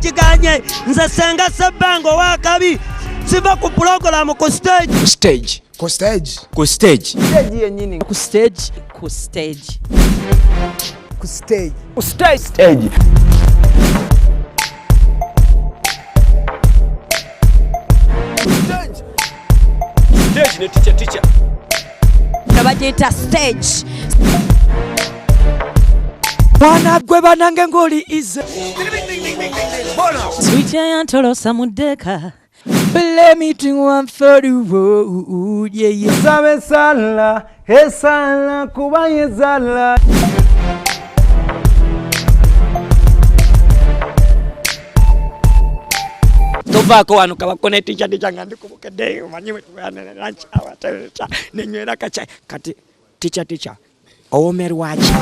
kiganye. Nze Senga Sebbanga owakabi siva ku pulogulaamu ku stage. Ku stage. Ku stage. Ku stage. Stage yennyini. Ku stage. Ku stage. Ku stage. Ku stage. Stage. Stage. Stage ne teacher teacher. Bagiyita stage. Mwana gwe banange ng'oli ize. Sweet yantolosa mu ddeeka. Let me drink one for the road, yeah, yeah. Sabe sala, esala, kuba yezala. Tovaako wano kabako ne teacher teacher nga ndi ku Bukedde, omanyi bwe tubeera lunch hour, nenywera kacayi. Kati teacher teacher, owoomerwa ki?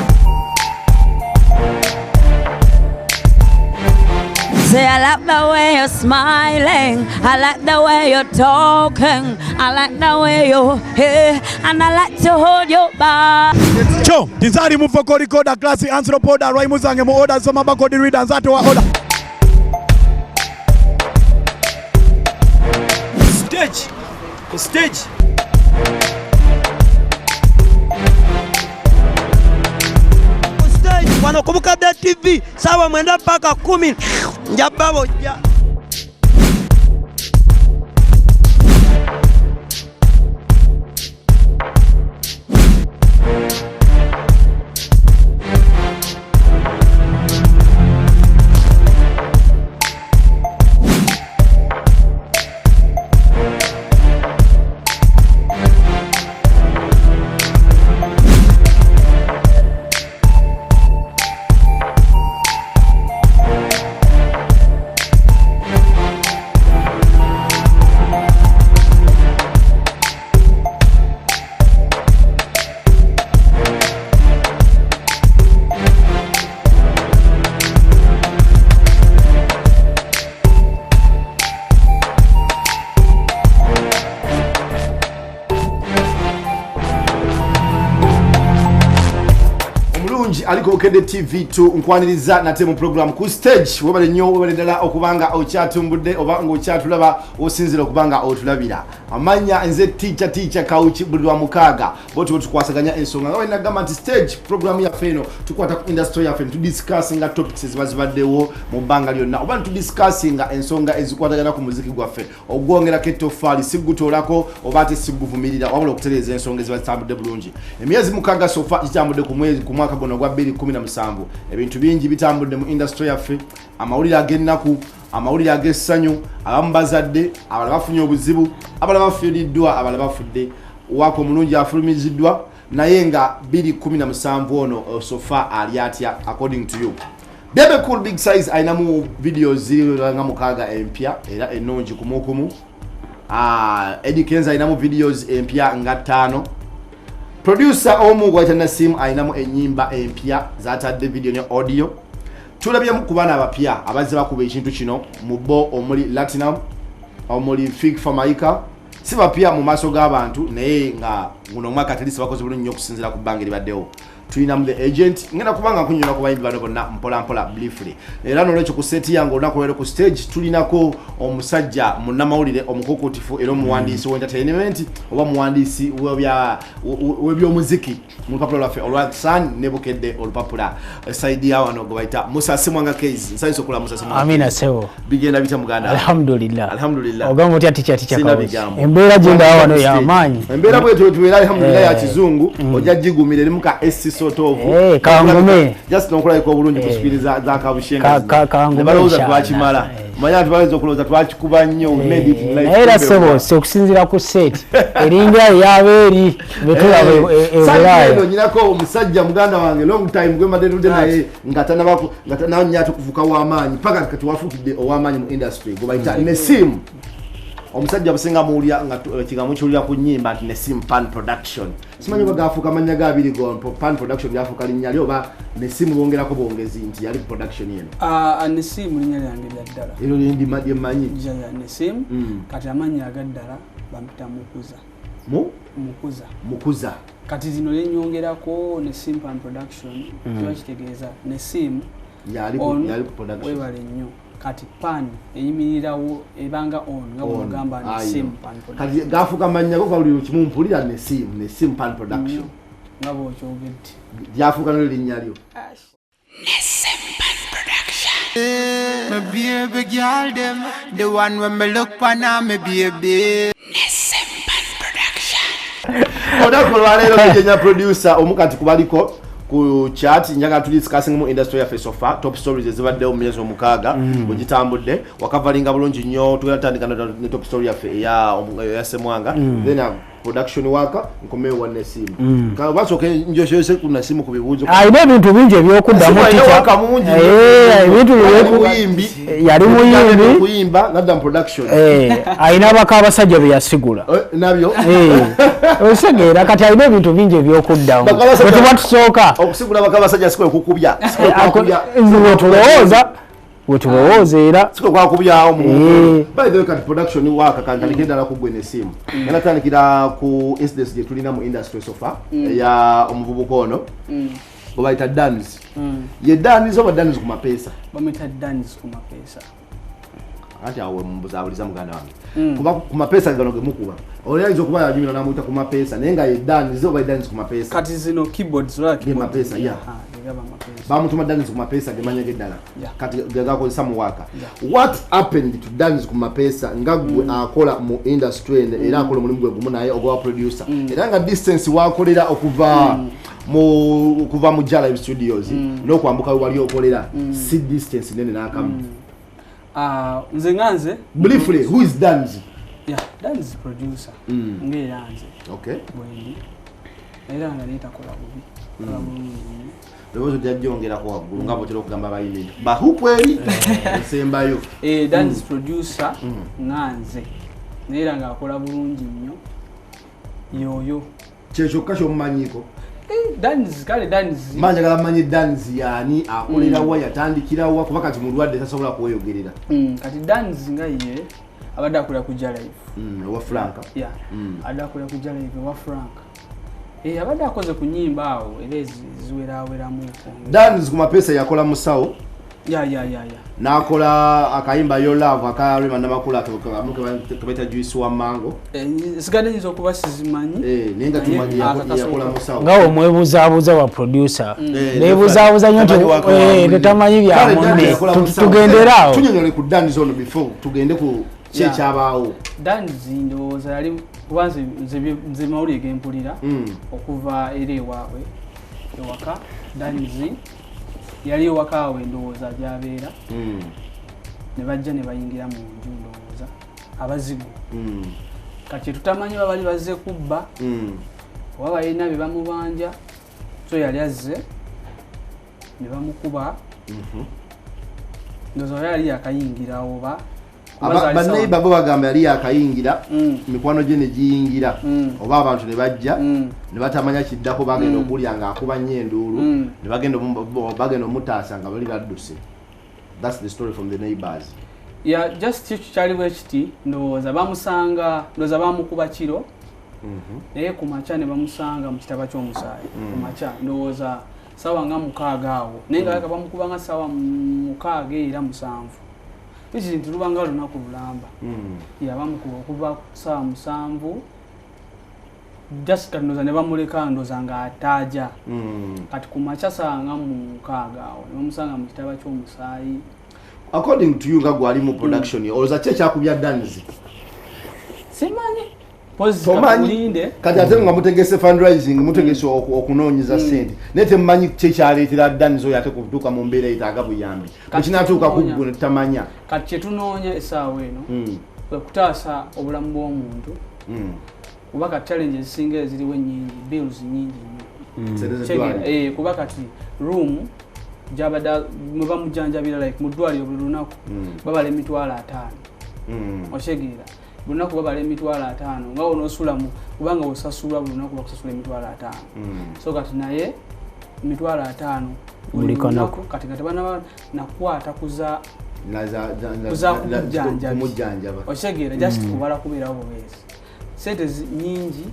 Say I like the way you're smiling, I like the way you're talking, I like the way you're here, and I like to hold your body. Cho, tizali mu vocal recorder, class anthropoda, rhyme zange mu order, soma barcode reader, nzate wa order. Stage. Ku stage. Ku stage, wano ku Bukedde TV, saawa 9 paka 10, nja babojja. Aliko Bukedde TV 2 nkwaniriza nate mu program ku stage. Webale nnyo, webale ddala okubanga okyatumbudde oba ng'okyatulaba osinzira okubanga otulabira. Amanya nze teacher teacher Kauchi buli lwa mukaaga bw'otyo tukwasaganya ensonga nga bwe nagamba nti stage program yaffe eno tukwata ku industry yaffe tudiscussinga topics eziba zibaddewo mu bbanga lyonna oba tudiscussinga ensonga ezikwatagana ku muziki gwaffe ogwongerako ettoffaali si gutoolako oba ate si guvumirira wabula okutereeza ensonga eziba zitambudde bulungi. Emyezi mukaaga sofa gitambudde ku mwezi ku mwaka guno ogwa 2017 ebintu bingi bitambudde mu industry yaffe, amawulire ag'ennaku, amawulire ag'essanyu, abamu bazadde, abalala bafunye obuzibu, abalala bafiiriddwa, abalala bafudde, waako omulungi afulumiziddwa, naye nga 2017 ono sofa ali atya according to you. Bebe Cool Big Size alinamu videos ziri nga mukaaga empya era ennungi kumukumu. Eddy Kenzo alinamu videos empya nga 5. Producer omu gwayita Nasim alinamu ennyimba empya zatadde video ne audio. Tulabyemu ku baana abapya abazze bakuba ekintu kino mu bo omuli Latinum, omuli Fik Fameica, si bapya mu maaso g'abantu naye nga guno omwaka at least bakoze bulungi nnyo okusinziira ku bbanga eribaddewo. Tulinamu The Agent, ngenda kubanga nkunyonyola ku bayimbi bano bonna mpola mpola briefly. Era n'olwekyo ku set yange olunaku lwaleero ku stage tulinako omusajja munnamawulire omukukuutifu era omuwandiisi wa entertainment oba muwandiisi w'ebyomuziki mu lupapula lwaffe olwa Sun ne Bukedde olupapula side ya wano gwe bayita Musa Ssemwanga Case. Nsanyuse okulaba Musa Ssemwanga. Amina sebo. Bigenda bitya muganda? Alhamdulillah. Alhamdulillah. Ogamba otya teacher teacher Sina Kauchi? bigambo. Embeera gye ndaba wano ya maanyi. Embeera bwetyo tubeera alhamdulillah ya kizungu, ojja gigumira erimu ka SC sort of. Kangume. Just n'okulabika obulungi ku screen za Kabushenga. Kangume Ne balowooza kyana. twakimala. Manya nti bayinza okulowooza twakikuba nnyo, we made it in life. Naye era sebo, si okusinziira ku set eringa ey'abeeri bwe tulaba e Side Bulaaya. eno nyinako omusajja muganda wange long time gwe mbadde ntudde naye nga tannaba ate kufuuka w'amaanyi paka kati wafuukidde ow'amaanyi mu industry gwe bayita Nessim. Omusajja businga muwulira nga ekigambo mukiwulira ku nnyimba nti Nessim Pan Production. Simanyi oba gaafuuka amannya ga abiri go Pan Production lyafuuka linnya lyo oba Nessim bongerako bwongezi nti yali production eno. Nessim linnya lyange lya ddala. Eryo lye mmanyi. Ya Nessim. Kati amannya aga ddala bampita Mukuza. Mu? Mukuza. Mukuza. Kati zino lye nnyongerako Nessim Pan Production, kiba kitegeeza Nessim Yali ku production. Webale nnyo. Kati pan eyimirirawo ebanga on nga bw'ogamba Nessim Pan Production. Kati gafuuka mannya go buli kimu mpulira Nessim Pan Production. Nga bw'okyogedde. Lyafuuka n'erinnya lyo. Nessim Pan Production. My baby girl them, the one when me look pan on me baby. Nessim Pan Production. Olunaku olwaleero tujenya producer omukati kubaliko ku chat njagala tuli discussing mu industry yaffe so far top stories ezibaddewo mu myezi 6 bwe gitambudde wakavalinga bulungi nnyo. Tugenda tutandika ne top story yaffe eya Semwanga, then production worker nkomewo wa Nessim. Basooke njosoyose ku Nessim ku bibuuzo. Alina ebintu bingi ebyokuddamu. Ebintu muyimbi, yali muyimbi. Kuyimba nadda mu production. Alina abaka abasajja be yasigula. Nabyo. Osegeera, kati alina ebintu bingi ebyokuddamu bwe tuba tusooka. Okusigula baka abasajja sikwe kukubya? Wetulowooza era. Sikwe kwakubyawo. By the way, kati production worker, kantandikire ddala ku gwe Nessim. Ngenda tandikira ku incidents gye tulina mu industry so far eya omuvubuka ono gwe bayita Dans. Ye Dans oba Dans ku mapeesa? Bamwita Dans ku mapeesa. Anti awo mubuzaabuliza muganda wange, kuba ku mapeesa gano gemukuba oli ayinza okuba yajumira namuyita ku mapeesa, naye nga ye Dans oba ye Dans ku mapeesa? Kati zino keyboards olaba. Ge mapeesa, yeah. Gegaba mapeesa. Bamutuma Dans ku mapeesa, gemanya geddala kati gegakozesa mu waka. What happened to Dans ku mapeesa nga gwe akola mu industry eno, era akola omulimu gwe gumu naye ogwa producer, era nga distance wakolera okuva mu Jalive Studios n'okwambuka we wali okolera si distance nene n'akamu? Ah, nze nga nze Briefly, who is Dans? Yeah, Dans producer ng'era nze bwendi, era nga naye takola bubi, kola bulungi nnyo. Lowooza ojja gyongerako waggulu nga bwotera okugamba abayimbi nti bahuku eri esembayo. Eh, Dans producer nga nze, naye era ng'akola bulungi nnyo yoyo. Kyekyokka kyomumanyiiko? Eh, Dans, kale Dans Ma njagala mmanyi Dans yaani, akolerawa, yatandikirawa, kuba kati mulwadde tasobola kweyogerera. Kati Dans nga ye abadde akolera ku Jalive. Owa Franka. Yeah, abadde akolera ku Jalive ewa Frank. Eh, abadde akoze ku nyimba awo era ziweraweramu. Dans ku mapeesa yakola musawo. Ya. N'akola akayimba Yo Love aka Rema Namakula kebaita Juice wa Mango. Eh, sigadde nyinza okuba sizimanyi. Eh, naye nga tumanyi Naye aka yakola kasooka. musawo. Nga omwebuzaabuza wa producer, Eh, neebuzaabuza nnyo nti tamanyi waka wa munne. tetamanyi bya Kale Dans munne. yakola musawo. Tugendere awo. Tunyonyole ku Dans ono before tugende ku ki ekyabaawo. Dans ndowooza yali kuba nze mawulire gempulira okuva era ewaabwe ewaka, Dans yali ewaka awe ndowooza gyabeera, ne bajja ne bayingira mu nju ndowooza abazigu. Kati tutamanyi baba bali bazze kubba oba balina bye bamubanja, so yali azze ne bamukuba. Ndowooza oba yali yakayingira oba kuba zaali Banneiba bo bagamba yali yakayingira, mikwano gye ne giyingira oba abantu ne bajja ne batamanya kiddako, bagenda okulya ng'akuba nnyo enduulu, ne bagenda omutaasa nga bali badduse. That's the story from the neighbors. Ya, just kyo kyali bwe kiti, ndowooza bamusanga, ndowooza bamukuba kiro, naye ku makya ne bamusanga mu kitaba ky'omusaayi. Ku makya ndowooza sawa nga 6 awo, naye nga bamukuba nga sawa 6 era 7, kiki nti luba nga lunaku lulamba. Ya, bamukuba okuva sawa 7 just, kati ndowooza ne bamuleka ndowooza ng'ataaja. Kati ku makya sawa nga 6 awo ne bamusanga mu kitaba ky'omusaayi. According to you nga gwali mu production, olowooza ki ekyakubya Dans? Simanyi. Pozi Tomanyi. katulinde. Kati ate nga mutegese fundraising, mutegese okunoonyeza sente, naye temumanyi ki ekyaleetera Dans oyo ate kutuuka mu mbeera etaaga buyambi. Kati Bwekinatuuka ku tunoonya. ggwe ne tutamanya. Kati kyetunoonya essaawa eno kwe kutaasa obulamu bw'omuntu, kuba kati challenge ezisinga eziriwo ennyingi, bills nyingi nnyo. Sente Kitegeera, z'eddwaliro. eh, kuba kati room gyabadde mwe bamujjanjabira, like mu ddwaliro buli lunaku babala 50,000. Okitegeera, buli lunaku babala 50,000 nga onoosulamu, kubanga osasulwa buli lunaku, bakusasula 50,000. So kati naye 50,000 buli buli kanaku. lunaku, kati nga tebanaba nakwata kuza Kuza kuza kumujjanjabi. Kumujjanjaba. Okitegeera, just kubala kubeerawo bubeezi, sente nyingi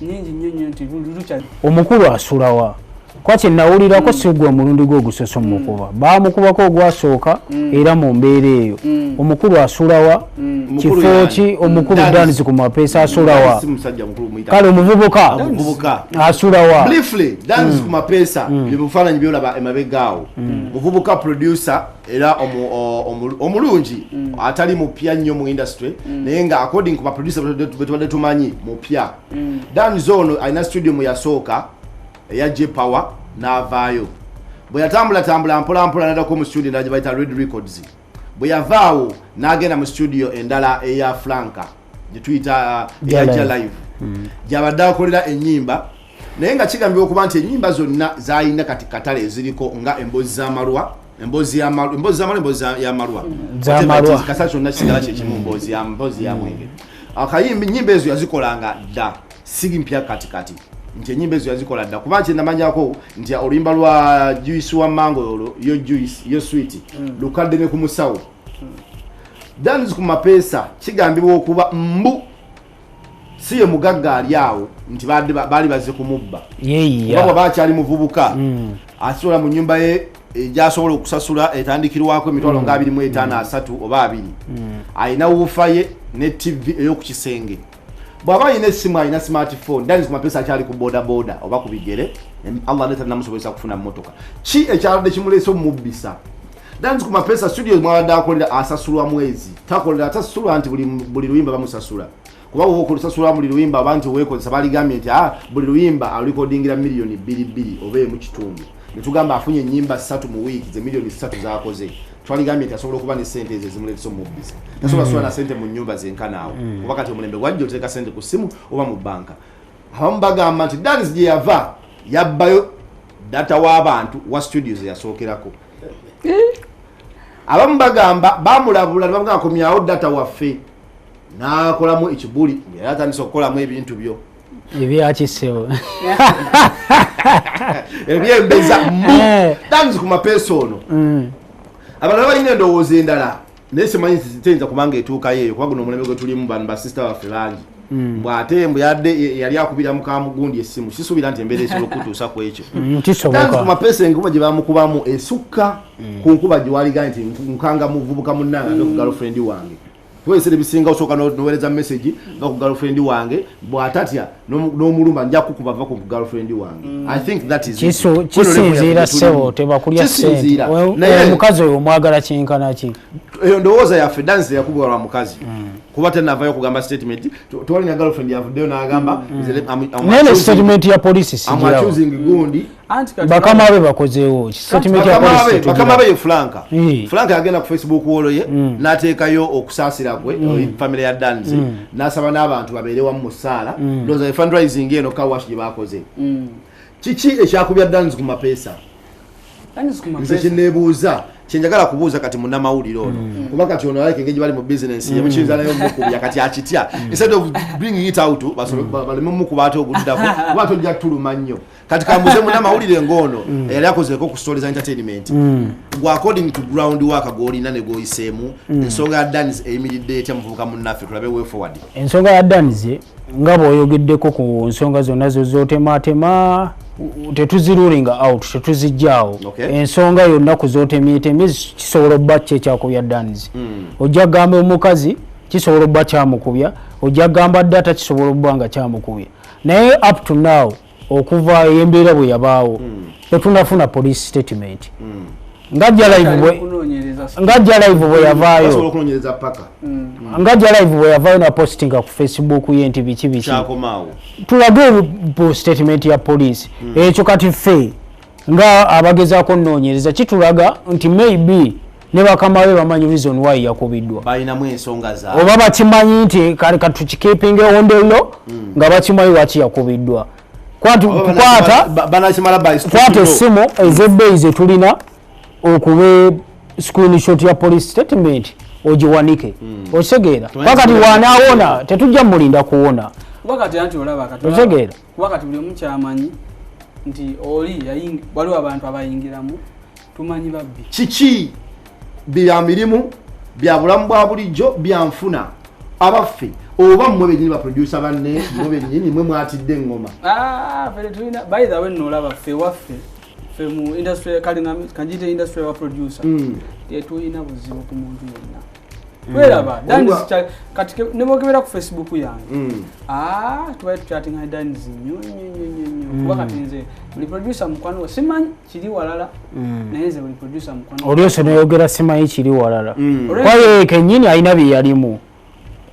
nyingi nnyo nnyo nti lukya. Omukulu asulawa? Kwaki nawulirako si gwe omulundi gwe ogusoose omukuba. Baamukubako ogwasooka era mu mbeera eyo. Omukulu asulawa, kifo ki omukulu Danis ku mapeesa asulawa. Kale omuvubuka asulawa. Briefly, Danis ku mapeesa bye bifaananyi by'olaba emabega awo. Muvubuka producer era omulungi atali mupya nnyo mu industry, naye nga according ku ba producer be tubadde tumanyi mupya. Danis ono alina studio mu yasooka eya J Power n'avaayo. Bwe yatambula mpola mpola n'addako mu studio endala gye bayita Red Records. Bwe yavaawo n'agenda mu studio endala eya Franka gye tuyita eya Ja Live, gy'abadde akolera ennyimba, naye nga kigambibwa okuba nti ennyimba zonna z'alina kati katale eziriko nga emboozi z'amalwa, emboozi y'amalwa, emboozi y'amalwa, kasa kyonna kisigala kye kimu, emboozi ya mwenge. Akayimba ennyimba ezo yazikolanga dda, si mpya kati kati. Nti ennyimba ezo yazikola dda, kuba kye namanyako nti oluyimba lwa Juice wa Mango olwo, yo Juice, yo Sweet, lukadde ne ku musawo. Danis ku mapeesa kigambibwa okuba mbu si ye mugagga ali awo nti baali bazze kumubba. Kuba bw'aba akyali muvubuka asobola mu nnyumba ye egyasobola okusasula etandikirwako emitwalo nga 25, 30 oba 20. Alina wuufa ye ne TV ey'oku kisenge. Bw'aba alina essimu alina smartphone. Danis ku mapeesa akyali ku boda boda oba ku bigere, Allah ne tannamusobozesa kufuna mmotoka. Ki ekyalwadde kimuleese omubbisa? Danis ku mapeesa studio mwabadde akolera asasulwa mwezi, takolera tasasulwa nti buli luyimba bamusasula. Kuba wokulusasula buli luyimba abantu weekozesa baligambye nti buli luyimba alulikodingira miliyoni 2 oba emu kitundu. Ne tugamba afunye ennyimba 3 mu wiiki ze miliyoni 3 z'akoze. Twaligambye nti asobola okuba ne ssente ezo ezimuleetesa omubbisa. Tasobola kusula na ssente mu nnyumba zenkana awo. Kuba kati omulembe gwajja oteeka ssente ku ssimu oba mu bbanka. Abamu bagamba nti Danis gye yava yabbayo data w'abantu wa studios eyasookerako. Abamu bagamba bamulabula ne bamugamba komyawo data waffe, n'akolamu ekibuli, yali atandise okukolamu ebintu byo ebyakisewo ebyembeza mbu. Danis ku mapeesa ono abalala balina endowooza endala, naye simanyi teyinza kubanga etuukayo eyo, kuba guno omulembe gwe tulimu bano basisita baffe bangi. Bw'ate mbu yadde yali akubira mukamugundi essimu, sisuubira nti embeera esobola okutuusa ku ekyo. Danis ku mapeesa enkuba gye bamukubamu esukka ku nkuba gye waligambye nti nkanga muvubuka munnange ave ku girlfriend wange. Kuba ebiseera ebisinga osooka n'oweereza message va ku girlfriend wange, bw'atatya n'omuluma nja kukuba va ku girlfriend wange. I think that is it. Kisinziira ssebo, tebakulya ssente. Omukazi oyo omwagala kyenkana ki? Eyo ndowooza yaffe. Danis yakubwa lwa mukazi, kuba tenavayo kugamba statement. Tewalina girlfriend yavuddeyo n'agamba naye statement ya poliisi sigirawo. I'm accusing gundi. Bakama be bakozeewo statement ya poliisi. Bakama be ye Franka. Franka yagenda ku Facebook wall ye n'ateekayo okusaasira kwe family ya Danis, n'asaba n'abantu babeere wamu mu ssaala. Ndowooza fundraising eno kawash gye bakoze. Kiki ekyakubya Danis ku mapeesa? Nze kye kyenjagala kubuuza kati munnamawulire ono, kuba kati ono alike engeri bali mu business ye mukiyinza naye omukubya kati akitya. Instead of bringing it out baleme mukuba ate oguddako, kuba tojja tuluma nnyo. Kati kambuze munnamawulire ng'ono eyali akozeeko ku stories entertainment, gwe according to ground work gw'olina ne gw'oyiseemu, ensonga ya Danis eyimiridde etya muvubuka munnaffe? Tulabe way forward. Ensonga ya Danis nga bw'oyogeddeko ku nsonga zonna z'otematema, tetuzirulinga out, tetuzijjaawo. Ensonga yonna ku z'otemyetemye kisobola okuba ki ekyakubya Danis. Ojja kugamba omukazi kisobola okuba kyamukubya, ojja kugamba data kisobola okuba nga kyamukubya, naye up to now okuva embeera bwe yabaawo tetunafuna police statement. Nga jja live bwe yavaayo, nga jja live bwe yavaayo na postinga ku Facebook ye nti biki biki, tulage statement ya police. Ekyo kati ffe nga abagezaako nnoonyereza kitulaga nti maybe ne bakama be bamanyi reason why yakubiddwa, balinamu ensonga zaabwe, oba bakimanyi nti kale katukikeepinge on the low, nga bakimanyi lwaki yakubiddwa. Kwata essimu ez'ebbeeyi ze tulina okube screenshot ya police statement ogiwanike, okitegeera? Pakati wanaawona tetujja mulinda kuwona. Kuba kati anti olaba kati okitegeera? Kuba kati buli omu kyamanyi nti oli waliwo abantu abayingiramu, tumanyi babbi. Kiki bya mirimu bya bulamu bwa bulijjo bya nfuna abaffe Oba mmwe bennyini baproducer banne, mmwe bennyini mwe mwatidde engoma? Ah, ffe tulina, by the way, nolaba ffe waffe, ffe mu industry, kale kanjite industry wa producer, tetulina buzibu ku muntu yenna. Tweraba Danis kati ne bwokebera ku Facebook yange, ah, tubaye tuchatinga Danis nnyo nnyo nnyo nnyo nnyo, kuba kati nze buli producer mukwano, simanyi kiri walala, naye nze buli producer mukwano. Olyose noyogera simanyi kiri walala, kwaye kennyini alina bye yalimu,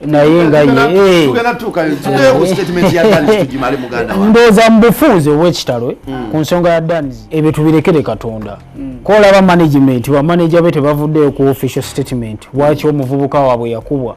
naye nga ye Tugenda tuuka tugeyo ku statement ya Danis, tugimale, muganda wange. Ndowooza mu bufunze obw'ekitalo ku nsonga ya Danis, ebyo tubirekere Katonda. Kolaba management, bamaneja be tebavuddeyo ku official statement lwaki omuvubuka waabwe yakubwa.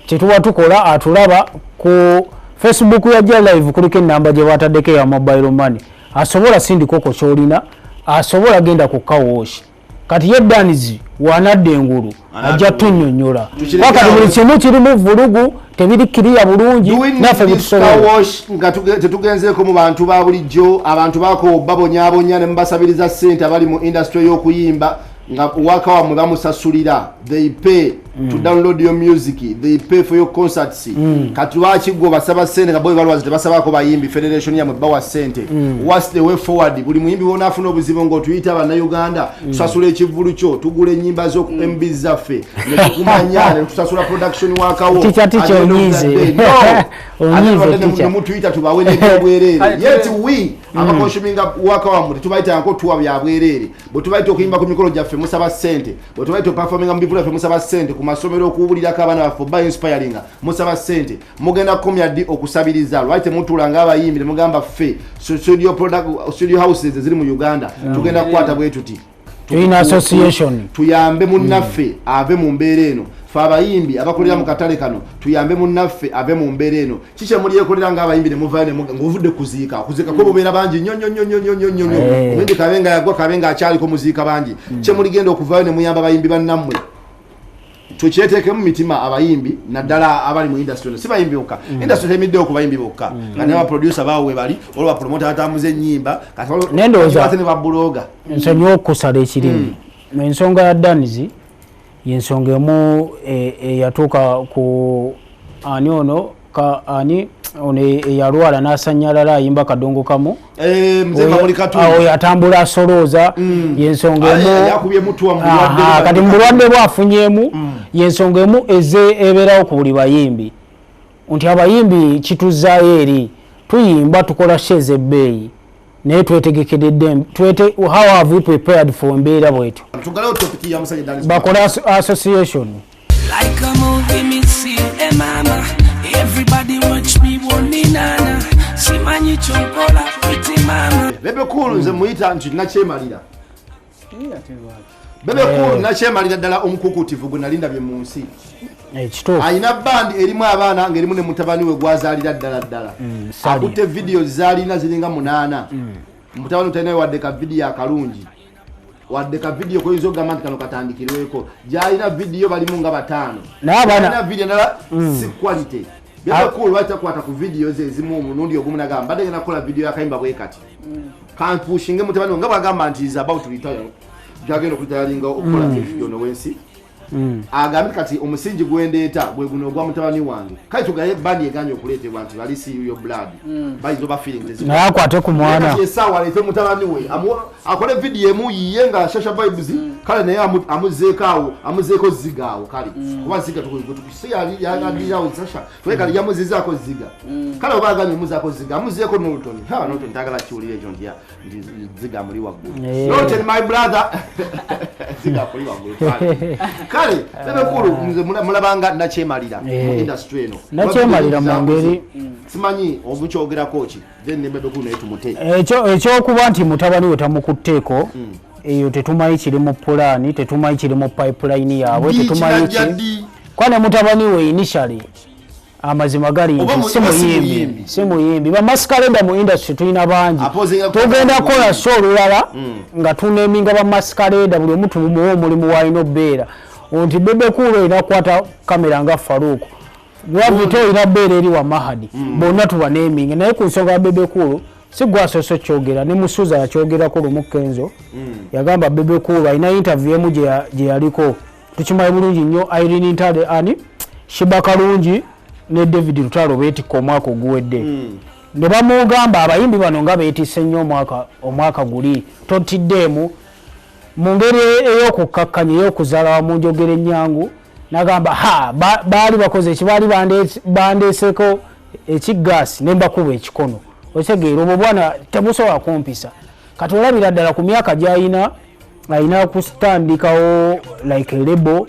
Kyetuba tukola, atulaba ku Facebook ya Ja Live, kuliko enamba gye bataddeko eya mobile money, asobola sindikoko kyolina, asobola genda ku car wash. Kati ye Danis wanadda engulu ajja tunnyonnyola. Wakati buli kimu kirimu vulugu, tebiri kiriya bulungi, naffe bitusobola. Wash nga tetugenzeeko mu bantu ba bulijjo, abantu bako babonyaabonya ne mubasabiriza ssente, abali mu industry y'okuyimba, nga waka wammwe bamusasulira. They pay to download your music, they pay for your concerts. Kati lwaki gwe basaba ssente nga bo balwazi tebasabako bayimbi? Federation yammwe bawa ssente. What's the way forward? Buli muyimbi wonaafuna obuzibu ng'otuyita Bannayuganda, tusasula ekivvulu kyo, tugula ennyimba zo ku MB zaffe, ne tukumanya, ne tusasula production wakawo. Teacher, teacher, At the end of the onyiize. day, no. Onyiize, Ate teacher. nemutuyita tubawe n'ebyobwereere, yet we abaconsuminga waka wammwe tetubayitangako tuwa byabwereere. Bwe tubayita okuyimba ku mikolo gyaffe, musaba ssente. Bwe tubayita okuperforminga mu bivulu byaffe, musaba ssente. Ku masomero okuwulirako abaana baffe oba inspiringa, musaba ssente. Mugenda kukomya ddi okusabiriza? Lwaki temutuula ng'abayimbi nemugamba, ffe studio studio houses eziri mu Uganda tugenda kukwata bwe tuti, Tulina association. Tuyambe munnaffe ave mu mbeera eno. Fe abayimbi abakolera mu katale kano tuyambe munnaffe ave mu mbeera eno. Kiki emulyekolera ng'abayimbi ne muvayo ng'ovudde kuziika? Okuziika ko bubeera bangi nnyo nnyo nnyo nnyo nnyo nnyo nnyo. Omuyimbi kabe nga yagwa, kabe nga akyaliko, muziika bangi. Kyemuligenda okuvayo ne muyamba abayimbi bannammwe? Tukyeteekemu mu mitima abayimbi, naddala abali mu industry eno. Si bayimbi bokka, industry temiddewo ku bayimbi bokka, nga ne baproducer baawe we bali, olwo bapromota batambuza ennyimba, kati Naye ndowooza- ate ne babuloga. Nsonyiwa okukusala ekirimi. Ensonga ya Danis yensonga emu eyatuuka ku ani ono, ka ani ono eyalwala n'asanyalala, ayimba kadongo kamu. Mzee Mamuli Katumba. Oyo atambula asolooza, yensonga emu. Yakubye mutuwa mu bulwadde. Kati mu bulwadde bwafunyemu, yensonga emu eze ebeerawo ku buli bayimbi, nti abayimbi kituzaayo eri tuyimba, tukola show ez'ebbeeyi, naye twetegekedde twete, how have we prepared for embeera bwetyo? Tugalewo topic ya musajja Danis. Bakole association. Like a movie me see, hey mama. Everybody watch me one nana. Simanyi chonkola, pretty mama. Bebe Cool nze muyita nti nakyemalira. Ate lwaki? Bebe Cool nakyemalira ddala, omukukutivu gwe nali ndabye mu nsi. Ekituufu. Alina bandi erimu abaana, ng'erimu ne mutabani we gwazaalira ddala ddala. Sali. Akutte vidiyo zaalina ziringa munaana. Mutabani talinayo wadde ka vidiyo akalungi, wadde ka vidiyo koyinza okugamba nti kano katandikirweko. Gyalina vidiyo balimu nga bataano. Naye abaana- Alina vidiyo endala si quality. Bebe Cool lwaki takwata ku vidiyo ze ezimu omulundi ogumu nagamba, mbadde ngenda kukola vidiyo yakayimba bwe kati, kampushinge mutabani we, nga bwagamba nti is about to retire, gyagenda okuritayalinga okukola ono w'ensi, agambe kati omusingi gwendeeta gwe guno ogwa mutabani wange. Kale tugaye bandi eganye okuleetebwa nti bali see your blood, bayinza oba feeling Naye akwate ku mwana. Kati essaawa aleete mutabani we, akole vidiyo emu yiye nga Shasha Vibes, kale naye amuzeeko awo, amuzeeko ziga awo. Kale kuba ziga si yalirawo Sasha tuwe, kale yamuzizaako ziga. Kale oba agambye muzaako ziga, amuzeeko Nolton. Ha, Nolton tagala kiwulira ekyo nti nti ziga muli waggulu. Nolton my brother, ziga kuli waggulu. Kale Bebe Cool nze mulabanga nakyemalira mu industry eno. Nakyemalira mu ngeri- Simanyi omukyogerako ki, then ne Bebe Cool naye tumute. Ekyo ekyokuba nti mutabani we tamukutteeko, eyo tetumanyi kiri mu pulaani, tetumanyi kiri mu pipeline yaabwe. Ddi Tetumanyi kinajja ki ddi? Kwa ne mutabani we initially, amazima gali Oba nti si oba si muyimbi. muyimbi. Si muyimbi. Bamasquerader mu industry tulina bangi. Apozinga Tugenda kukola show olulala nga tuneminga bamasquerader, buli omu tumuwe omulimu walina obeera, nti Bebe Cool olina kukwata kamera nga Faruku, Gravity olina beera eri wa Mahadi, bonna tubaneminga. Naye ku nsonga ya Bebe Cool, si gwasoose kyogera, ne Musuuza yakyogerako lumu. Kenzo yagamba Bebe Cool alina interview emu gye yaliko, tukimanyi bulungi nnyo. Irene Ntale, ani, Shiba Kalungi ne David Lutalo beetikka omwaka oguwedde. Ne bamugamba abayimbi bano nga beetisse nnyo omwaka guli totiddeemu mu ngeri ey'okukkakkanya ey'okuzaala wamu njogera ennyangu nagamba ha baali bakoze eki baali bandeeseko ekigaasi ne mbakuba ekikono okitegeera obwo bwana tebusobola kumpisa. Kati olabira ddala ku myaka gy'alina alina kutandikawo like label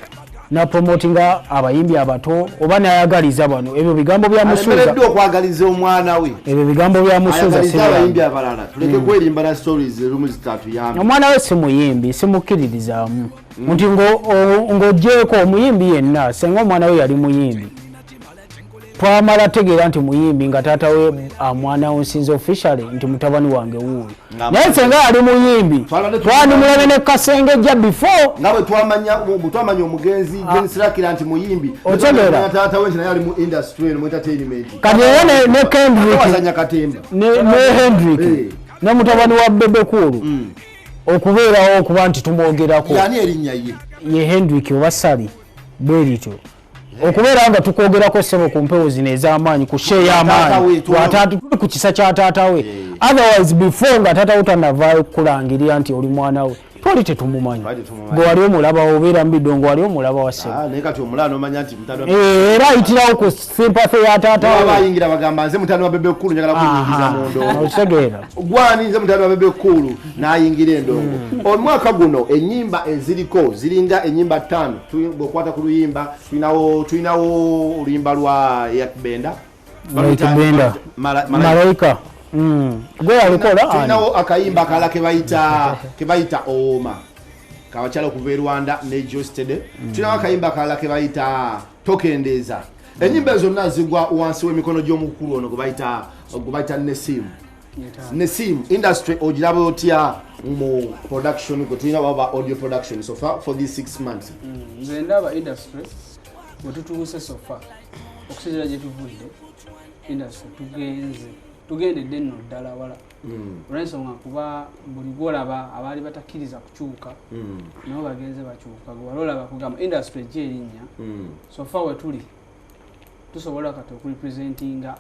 na promotinga abayimbi abato oba nayagaliza bano ebyo bigambo bya Musuuza alemereddwa okwagaliza omwana we ebyo bigambo bya Musuuza ayagaliza abayimbi abalala tuleke kwerimba na stories ezimu zitatuyamba. Omwana we si muyimbi simukkiririzaamu nti ng'oggyeeko omuyimbi yenna senga omwana we yali muyimbi twamala tegeera nti muyimbi nga taata we amwana onsinze officially nti mutabani wange wuuyo naye senga yali muyimbi twandimulabe ne Kasengejja before nga bwe twamanya omugenzi James Rakira nti muyimbi otegeera taata we nti naye ali mu industry eno mu entertainment. Kati era ne Kendrick ne Hendrick ne mutabani wa Bebe Cool okubeerawo okuba nti tumwogerako yani erinnya ye ye Hendrick oba Sali bwe lityo okubeera nga tukwogerako ssebo ku mpewo zino ez'amaanyi ku share y'amaanyi tuli ku kisa kya taata we. Otherwise before nga taata we tannavaayo kukulangirira nti oli mwana we twali tetumumanyi gwe wali omulaba obeera mu bidongo wali omulaba wa ssebo naye kati omulaba n'omanya nti mutabani era ayitirawo ku sympathy ya taata we bayingira bagamba nze mutabani wa Bebe Cool njagala kuyingiza mu ndongo okitegeera gwani nze mutabani wa Bebe Cool n'ayingira endongo. Omwaka guno ennyimba eziriko ziringa ennyimba 5 bw'okwata ku luyimba tulinawo oluyimba lwa Yakbenda Malaika gwe alikola tulinawo akayimba akalala kebayita Ooma kabakyala okuva e Rwanda ne Jostede. Tulinawo akayimba akalala kebayita Tokendeeza. Ennyimba zonna zigwa wansi w'emikono gy'omukulu ono gwe bayita Nesimu. Nesimu industry ogiraba otya mu production gwe tulina waba audio production so far for these 6 months? Nze ndaba industry bwe tutuuse so far okusinziira gye tuvudde industry tugendedde nno ddala wala olw'ensonga kuba buli gwolaba abaali batakkiriza kukyuka nabo bagenze bakyuka gwe wali olaba kugamba industry ejja erinnya so far we tuli tusobola kati okurepresentinga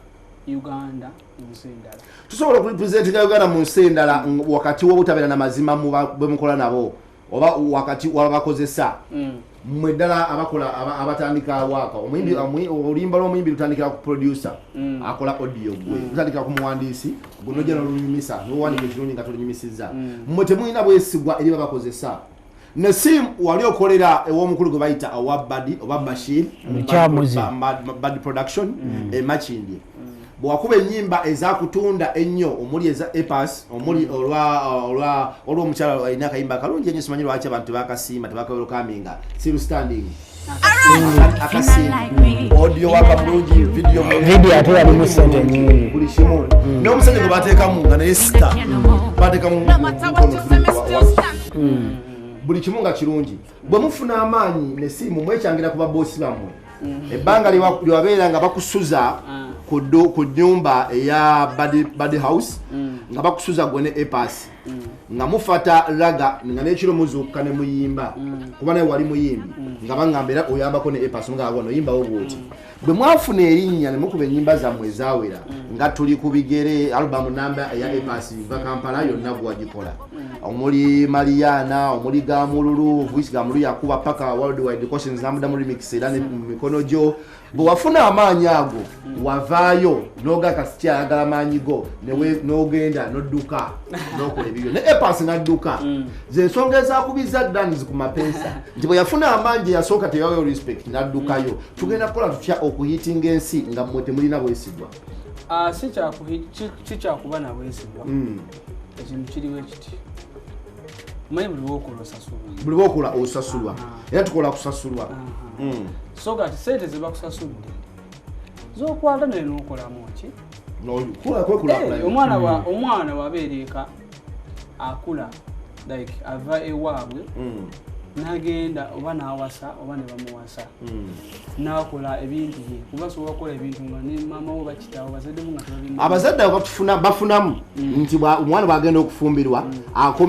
Uganda mu nsi endala. Tusobola okurepresentinga Uganda mu nsi endala wakati w'obutabeera na mazima bwe mukola nabo oba wakati wabakozesa mmwe ddala abakola abatandika waaka omuyimbi oluyimba lw'omuyimbi lutandikira ku producer akola audio gwe lutandikira ku muwandiisi gwe nojja n'olunyumisa n'owandiika ekirungi nga tolunyumisizza mmwe temulina bwesigwa eri babakozesa. Nesimu wali okolera ew'omukulu gwe bayita owa Badi oba Bashir Badi Production e Makindye bwakuba ennyimba ezakutunda ennyo omuli eza Epas omuli olw'omukyala alina akayimba akalungi ennyo simanyi lwaki abantu tebakasiima tebakawerokaminga still standing akasiima audio waka bulungi video ate yalimu ssente nnyingi buli kimu n'omusajja gwe bateekamu nga naye star bateekamu buli kimu nga kirungi. Bwe mufuna amaanyi Nesimu mwekyangira ku baboosi bammwe ebbanga lyewabeera nga bakusuza ku nnyumba eya Badi House nga bakusuza gwe ne Epas nga mufata raga nga n'ekiro muzuukuka ne muyimba kuba naye wali muyimbi nga baŋŋamba era oyambako ne Epas nga wano oyimbawo bw'oti. Bwe mwafuna erinnya ne mukuba ennyimba zammwe ezaawera nga tuli ku bigere alubamu namba eya Epas va Kampala yonna gwagikola omuli Mariana omuli Gamululu voice Gamululu yakuba paka worldwide questions namuddamu remix era ne mu mikono gyo. Bwe wafuna amaanyi ago wavaayo n'ogaka sikyayagala maanyi go n'ogenda n'odduka n'okola ebibyo ne Epas n'adduka. Ze ensonga ezakubiza Dans ku mapeesa nti bwe yafuna amaanyi yasooka teyaweeyo respect n'addukayo. Tugenda kukola tutya okuhitinga ensi nga mmwe temulina bwesigwa? Si kyakuba na bwesigwa. Ekintu kiriwo ekiti omanyi buli lw'okola osasulwa. Buli lw'okola osasulwa era tukola kusasulwa. So kati ssente ze bakusasudde z'okwata naye n'okolamu ki? Omwana wabeera eka akula like ava ewaabwe Nagenda oba n'awasa oba ne bamuwasa, n'akola ebintu bye, kuba asobola okukola ebintu nga ne maama wo, bakitaawo, bazadde bo nga tebabimanyi. Abazadde abo bafunamu nti omwana bwagenda okufumbirwa,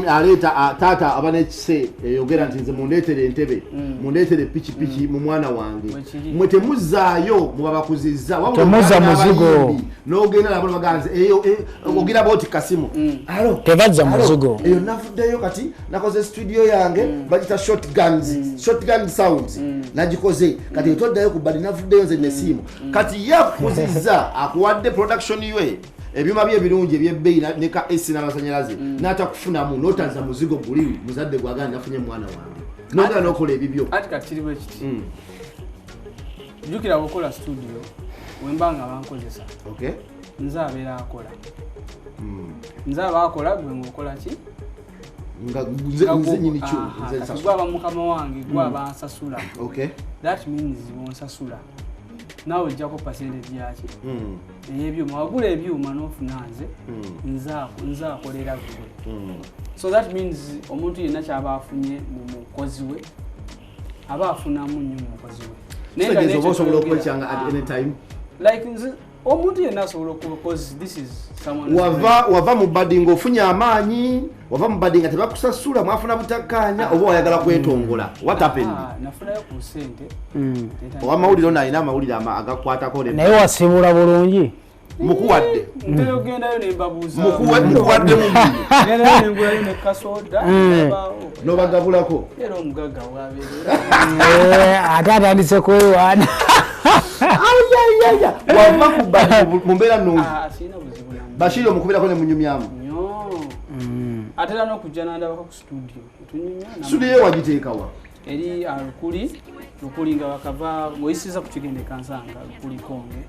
aleeta taata aba n'ekise eyogera nti nze mundeetere entebe, mundeetere pikipiki mu mwana wange. Bwekiri. Mwe temuzzaayo, muba bakuzizza. Wabula Temuzza omwana muzigo. abayimbi, n'ogenda nabo nebaganze eyo ogira bwoti kasimu. Alo, Tebazza alo, muzigo. Eyo navuddeyo, kati nakoze studio yange bagita Shotguns, Shotgun Sounds nagikoze kati etoddayo ku bali. Navuddeyo nze nesiimu. Kati ye akukuzizza, akuwadde production ye, ebyuma bye ebirungi ebyebbeeyi ne ka AC n'amasanyalaze, n'atakufunamu n'otaza muzigo guli muzadde gwagala nafunye mwana wange, nogala n'okola ebibyo. Ati kati kiri bwe kiti, jjukira bw'okola studio, wemba nga bankozesa, nze abeera akola, nze aba akola, gwe ng'okola ki? Nga nze nyini kyo. Aha, nze kati nsasula. gwe aba mukama wange, gwe aba nsasula. That means bwonsasula naawe ojjako percentage yaki? Ey'ebyuma. Wagula ebyuma n'ofuna nze, nze akolera gwe. So that means omuntu yenna kyaba afunye mu mukozi we, aba afunamu nnyo mu mukozi we. Naye nga Kitegeeza oba n'ekyo osobola toyogera. okwekyanga at any time. Like nze omuntu yenna asobola okuba, cause this is someone Wava mu badi ng'ofunye amaanyi, wava mu badi nga tebakusasula, mwafuna butakkaanya, oba wayagala kwetongola? What happened? Ah, nafunayo ku ssente. Owamawulire ono alina amawulire agakwatako Naye wasibula bulungi. Mukuwadde. Ntera okugendayo ne mbabuuza. Mukuwadde mu Ngendayo ne ngulayo ne kasoda, nabaawo. N'obagabulako. Era omugagga bwabeerera. Ate atandise kwewaana. Ayayaya, wava ku badi mu mbeera nnungi? Ah, sirina buzibu namu. Bashiri omukubirako ne munyumyamu? Nnyo. Ate era n'okujja n'andabako ku studio, tunyumya. Studio ye wagiteekawa? Eri Lukuli, Lukuli nga wakava ng'oyisiza ku kigenda e Kansanga, Lukuli Konge,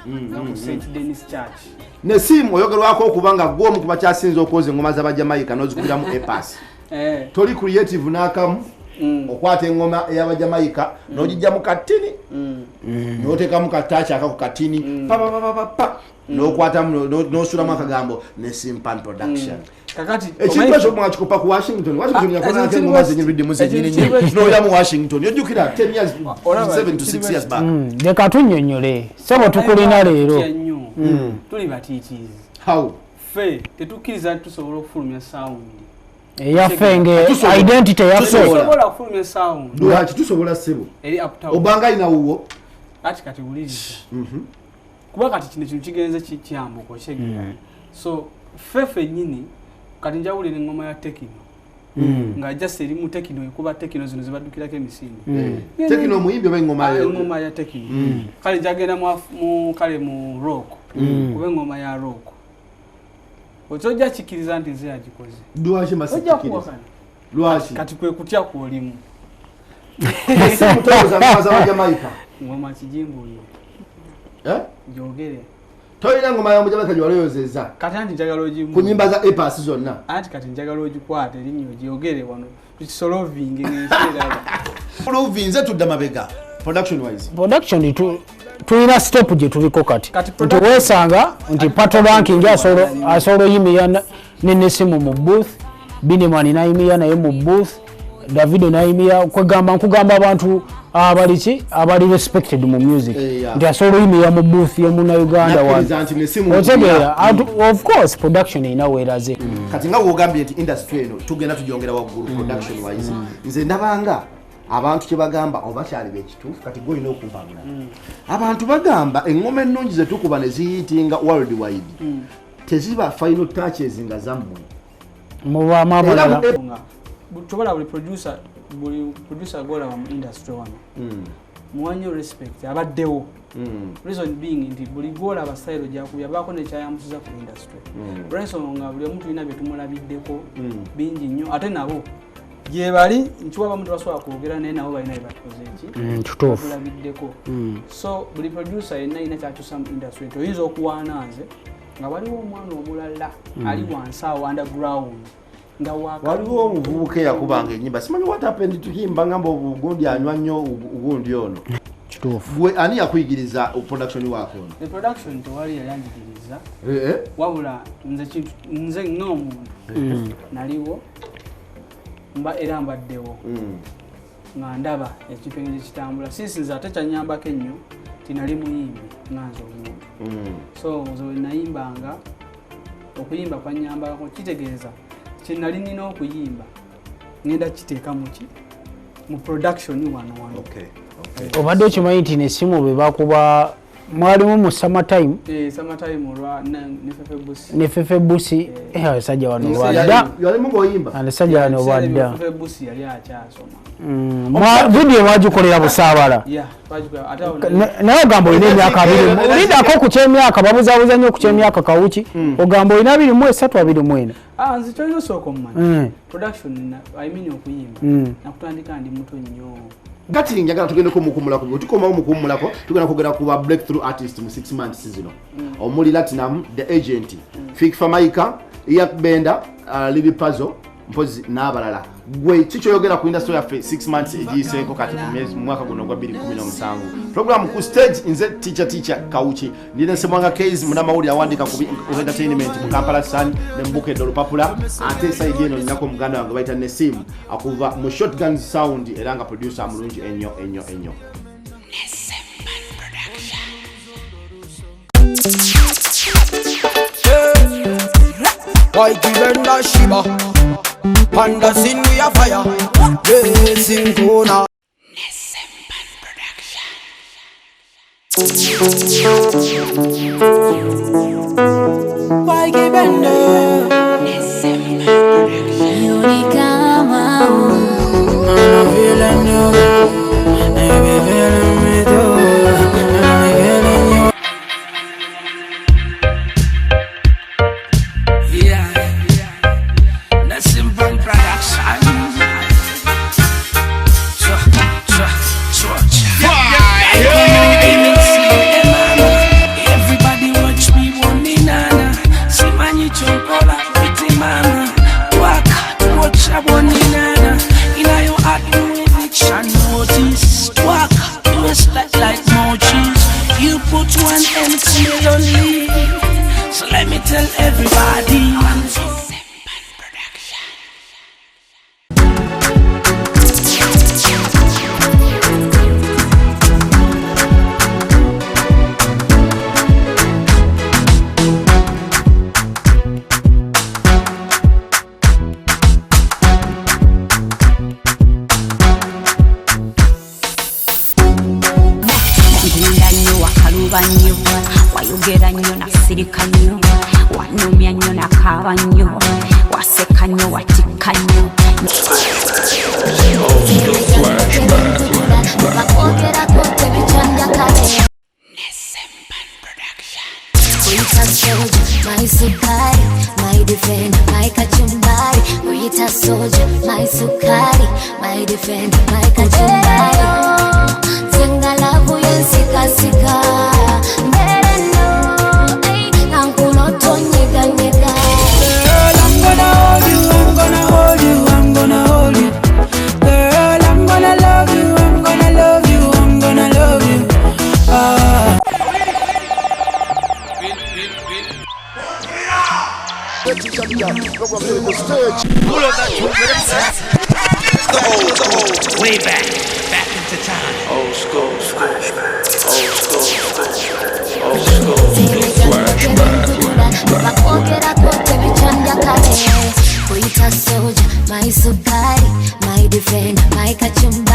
nga ku St Denis Church. Nesimu oyogerwako okuba nga gwe omu ku bakyasinza okwoza engoma z'Abajamaika n'ozikubiramu epas. Toli creative n'akamu. Okwata engoma ey'Abajamaika n'ogijjamu katini, n'oteekamu kataaki akako katini papapapapa, n'okwatamu n'osulamu akagambo Nesimpan Production. Kakati ekintu ekyo mwakikopa ku Washington. Washington yakolako engoma zenyini zenyini n'oyamu Washington, ojjukira 10 years, 7 to 6 years back. Leka tunnyonnyole, sebo, tukulina leero. Tutya nnyo. Tuli batiitiizi. How? Ffe tetukkiriza nti tusobola okufulumya sound Eyaffe nge Tusobola. identity eyaffe. Tusobola okufulumya sound Lwaki tusobola, ssebo? Eri uptown. Obanga alina wuwo. Ati kati wuliriza, kuba kati kino kintu kigenze kyambuka, okyegera. So ffe ffennyini kati njawulira engoma ya Tekno, nga just eri mu Tekno, ekuba Tekno zino zibaddukirako emisinde. Tekno omuyimbi oba engoma? Ah, engoma ya Tekno. Kale njagenda kale mu rock, kuba engoma ya rock otojja kikkiriza nti nze yagikoze. Lwaki Ojja masikiriza? kuwakana. Lwaki? Kati kwe kutya kwolimu. Nesimu towoza ngoma z'Abajamaika? Ngoma kijimbuulire. Eh? Gyogere. Tolina ngoma ya Mujamaika gyewalowozeza? Kati anti njagala ogimu Ku nyimba za epas zonna. Anti kati njagala ogikwata erinnya ogyogere wano tukisolovinge ng'ensi eraba. Luvinze tudda mabega production wise. Production tulina step gye tuliko kati, Kati nti weesanga nti Pato Ranking asobola oyimirira ne Nesimu mu booth, Bineman nayimirira naye mu booth, Davido nayimirira, kwegamba nkugamba abantu abaliki abali respected mu music, nti asobola oyimirira mu booth y'omunauganda. Nakkiriza nti Nesimu Otegeera? Of course production erina weeraze. Kati nga wogambye nti industry eno tugenda tugyongera waggulu production wise, nze ndabanga abantu kyebagamba oba kyali bekituufu. Kati gwe olina okumpabula. Abantu bagamba engoma ennungi zetukuba ne zihitinga world wide teziba final touches nga zammwe. Mubaamu abalala. Nga tobala buli producer gwolaba mu industry wano, muwa nnyo respect abaddewo, reason being nti buli gwolaba style gyakubya abaako nekyayamusiza ku industry, olwensonga buli omu tulina bye tumulabiddeko bingi nnyo, ate nabo gyebali nkiwa abamu tebasobola kwogera, naye nabo balina bye batukoze eki Kituufu. batulabiddeko. So buli producer yenna alina kyakyusa mu industry, nti oyinza okuwaana nze nga waliwo omwana omulala ali wansi awo underground nga Waliwo omuvubuka eyakubanga enyimba, simanyi what happened to him, bagamba ogundi anywa nnyo ogundi ono. Kituufu. Gwe ani yakuyigiriza production waako ono? The production tewali yayanjigiriza. Eh, eh. Wabula nze kintu nze ng'omuntu naliwo mba era mbaddewo. Nga ndaba ekintu engeri kitambula. Since nze ate kyanyambako ennyo tinali muyimbi nga nze omuntu. So nze we nayimbanga, okuyimba kwanyambako, kitegeeza kye nali nina okuyimba ngenda kiteeka muki mu production wano wano. Obadde okimanyi nti nesimu be bakuba mwalimu mu summertime? Summertime olwa ne Fefe Busi. Ne Fefe Busi, abasajja wano badda. Yalimu ng'oyimba? Abasajja wano badda. Fefe Busi yali akyasoma. Video mwagikolera Busaabala. Yeah, twagikolera. Ate awo Naye ogamba olina emyaka 20. Olindako ku ky'emyaka, babuzaabuza nnyo ku ky'emyaka Kawuki. Ogamba olina 23, 24. Nze kyolina osooka omumanya. Production, I mean okuyimba. Nakutandika ndi muto nnyo. Kati njagala tugendeko mukuwummulako. Tukomawo mukuwummulako, tugenda kwogera ku ba breakthrough artist mu 6 months zino. Omuli Latinum, The Agent, Fik Fameica, Yak Benda, Lil Pazo, mpozi n'abalala. Gwe kikyoyogera ku industry yaffe 6 months egiyiseeko kati mu mwaka guno ogwa 2017. Program ku stage, nze Teacher Teacher Kawuki. Ndi ne Ssemwanga Case, munnamawulire awandiika ku entertainment mu Kampala Sun ne mu Bukedde Olupapula. Ate side eno nninako muganda wange bayita Nessim akuva mu Shotgun Sound era nga producer mulungi ennyo ennyo ennyo. White Benda Shiba, Panda sin we a fire, yes in corner. White Benda, I'm feeling you, I be feeling me too, I be feeling you. Yeah, Nessim Production. Cha, cha, cha, cha. Everybody watch me, one nana. Simanyi chokola, pretty mama. Work, watch a one nana. Inayo admission notice. Work, twist like more cheese. You put one empty lonely. So let me tell everybody. Ngunda nnyo, wakaluba nnyo, wayogera nnyo, nasirika nnyo, wanumya nnyo, nakaaba nnyo, waseka nnyo, watikka nnyo. Uyita soldier, my sukari, my defender, my kachumbari. Uyita soldier, my sukari, my defender, my kachumbari. Zenga lavu yensika sika, mbere no, eh, nankulo tonyega nyega. Girl, I'm gonna hold you, I'm gonna hold you, I'm gonna hold you. Girl, I'm gonna love you, I'm gonna love you, I'm gonna love you. Way back, back into time. Old school, flashback. Old school, old school. Uyita soldier, my sukari, my defender, my kachumbari.